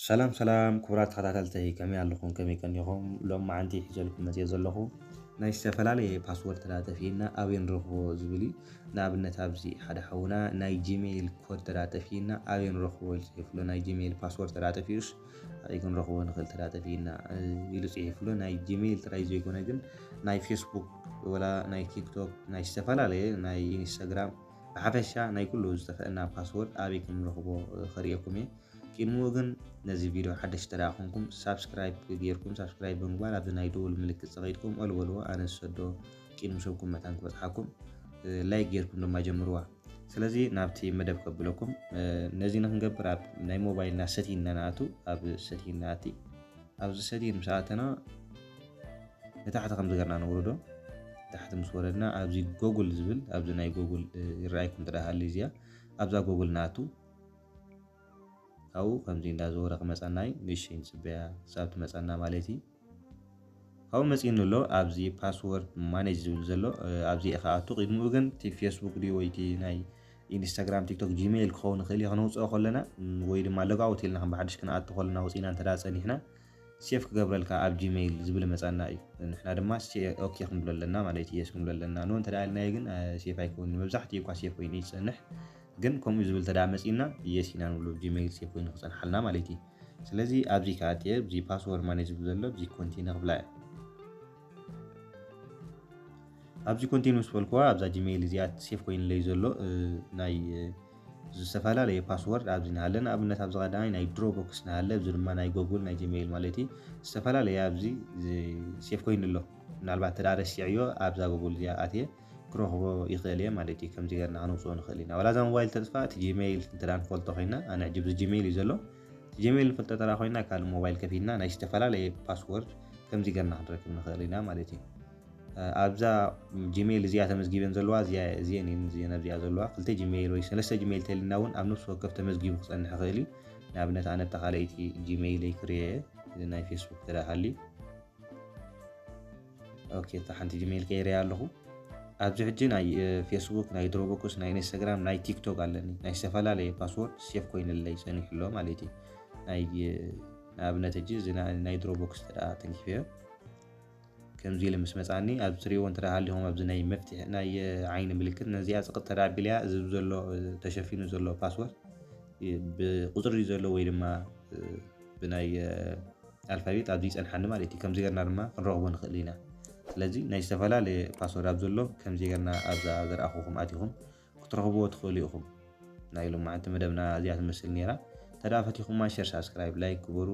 ሰላም ሰላም ክቡራት ተኸታተልተይ፣ ከመይ ኣለኹም? ከመይ ቀኒኹም? ሎም መዓንቲ ሒዘልኩም መፅየ ዘለኹ ናይ ዝተፈላለየ ፓስወርድ ተዳጠፊና ኣበይ ንረኽቦ ዝብል እዩ። ንኣብነት ኣብዚ ሓደ ሓውና ናይ ጂሜይል ኮድ ተዳጠፊና ኣበይ ንረኽቦ ኢሉ ፅሒፍሎ፣ ናይ ጂሜይል ፓስወርድ ተዳጠፊኡስ ኣበይ ክንረኽቦ ንኽእል ተዳጠፊና ኢሉ ፅሒፍሎ። ናይ ጂሜይል ጥራይ ዘይኮነ ግን ናይ ፌስቡክ ወላ ናይ ቲክቶክ ናይ ዝተፈላለየ ናይ ኢንስታግራም ብሓፈሻ ናይ ኩሉ ዝጠፈአና ፓስወርድ ኣበይ ክንረኽቦ ከርእየኩም እየ። ቅድሚኡ ግን ነዚ ቪድዮ ሓደሽ ተደኣ ኮንኩም ሳብስክራይብ ገይርኩም ሳብስክራይብ ብምግባር ኣብዚ ናይ ደወል ምልክት ፀቒጥኩም ኦል በልዎ። ኣነ ዝሰዶ ቅድሚ ሰብኩም መታን ክበፅሓኩም። ላይክ ገይርኩም ድማ ጀምርዋ። ስለዚ ናብቲ መደብ ከብለኩም። ነዚ ንክንገብር ኣብ ናይ ሞባይልና ሰቲን ኢና ንኣቱ። ኣብ ሰቲን ንኣቲ። ኣብዚ ሰቲን ምስ ኣተና ንታሕቲ ከምዚ ገርና ነውርዶ። ታሕቲ ምስ ወረድና ኣብዚ ጎጉል ዝብል ኣብዚ ናይ ጎጉል ይረኣይኩም ትደሃሊ እዚኣ ኣብዛ ጎጉል ንኣቱ። ካብኡ ከምዚ እንዳዘወረ ክመፀና እዩ። ንእሽተይ ንፅበያ ክሳብ ትመፀና ማለት እዩ። ካብኡ መፂእኒ ኣሎ ኣብዚ ፓስወርድ ማኔጅ ዝብል ዘሎ ኣብዚ ኢኻ ኣቱ። ቅድሚኡ ግን እቲ ፌስቡክ ድዩ ወይ እቲ ናይ ኢንስታግራም፣ ቲክቶክ፣ ጂሜይል ክኸውን ይኽእል እዩ። ክነውፅኦ ከለና ወይ ድማ ሎግ ኣውት ኢልና ከም ብሓድሽ ክንኣቱ ከለና ወፂና እንተ ጸኒሕና ሴፍ ክገብረልካ ኣብ ጂሜይል ዝብል መፃና እዩ። ንሕና ድማ ኦኬ ክንብሎ ኣለና ማለት እዩ። የስ ክንብሎ ኣለና። ኖ እንተ ኢልናዮ ግን ሴፍ ኣይከውን። መብዛሕትኡ እኳ ሴፍ ኮይኑ ይፀንሕ፣ ግን ከምኡ ዝብል ተዳ መፂና የስ ኢና ንብሎ። ጂሜይል ሴፍ ኮይኑ ክፀንሓልና ማለት እዩ። ስለዚ ኣብዚ ከኣትየ እዚ ፓስወርድ ማኔጅ ዝብል ዘሎ እዚ ኮንቲኒ ክብላ እየ። ኣብዚ ኮንቲኒ ምስ በልኩዋ ኣብዛ ጂሜይል እዚኣ ሴፍ ኮይኑለይ ዘሎ ናይ ዝተፈላለየ ፓስወርድ ኣብዚ ንሃለ። ንኣብነት ኣብዚ ቀዳማይ ናይ ድሮቦክስ ንሃለ፣ እዚ ድማ ናይ ጎጉል ናይ ጂሜይል ማለት እዩ። ዝተፈላለየ ኣብዚ ሴፍ ኮይኑ ኣሎ። ምናልባት ተዳ ረሲዕዮ ኣብዛ ጎጉል እዚኣ ኣትየ ክረኽቦ ይኽእል እየ ማለት እዩ። ከምዚ ገርና ክነውፅኦ ንኽእል ኢና። ዋላ እዛ ሞባይል ተጥፋእ እቲ ጂሜይል እንተ ንፈልጦ ኮይና፣ ኣነ ሕጂ ብዚ ጂሜይል እዩ ዘሎ። እቲ ጂሜይል ንፈልጦ ተራ ኮይና ካልእ ሞባይል ከፊትና ናይ ዝተፈላለየ ፓስወርድ ከምዚ ገርና ክንረክብ ንኽእል ኢና ማለት እዩ። ኣብዛ ጂሜይል እዚኣ ተመዝጊበን ዘለዋ እዚአን እዚኣ ዘለዋ ክልተ ጂሜይል ወይ ሰለስተ ጂሜይል ተልና እውን ኣብ ነፍሲ ወከፍ ተመዝጊቡ ክፀንሕ ይኽእል እዩ። ንኣብነት ኣነ ብተኻለይቲ ጂሜይለይ ክርየ ናይ ፌስቡክ ተዳሃሊ ኦኬ፣ እታ ሓንቲ ጂሜይል ቀይረያ ኣለኹ። ኣብዚ ሕጂ ናይ ፌስቡክ፣ ናይ ድሮቦክስ፣ ናይ ኢንስታግራም፣ ናይ ቲክቶክ ኣለኒ። ናይ ዝተፈላለየ ፓስወርድ ሴፍ ኮይኑለይ ፀኒሑ ኣሎ ማለት እዩ። ናይ ንኣብነት ሕጂ እዚ ናይ ድሮቦክስ ተዳ ተንኪፈዮ ከምዚ ኢሉ ምስ መፃኒ ኣብዚ ትሪእዎ እንተ ሃሊኹም ኣብዚ ናይ መፍትሒ ናይ ዓይኒ ምልክት ነዚኣ ፅቕጥ ተዳ ኣቢልያ እዚ ዘሎ ተሸፊኑ ዘሎ ፓስወርድ ብቁፅሪ ዘሎ ወይ ድማ ብናይ ኣልፋቤት ኣብዚ ይፀንሓኒ ማለት እዩ። ከምዚ ገርና ድማ ክንረኽቦ ንኽእል ኢና። ስለዚ ናይ ዝተፈላለየ ፓስወርድ ኣብ ዘሎ ከምዚ ገርና ኣብዛ ዘርኣኹኹም ኣቲኹም ክትረኽብዎ ትኽእሉ ኢኹም። ናይ ሎማዓንቲ መደብና እዚኣ ትመስል ነይራ። ተደኣ ፈቲኹማ ሸር፣ ሳብስክራይብ፣ ላይክ ግበሩ።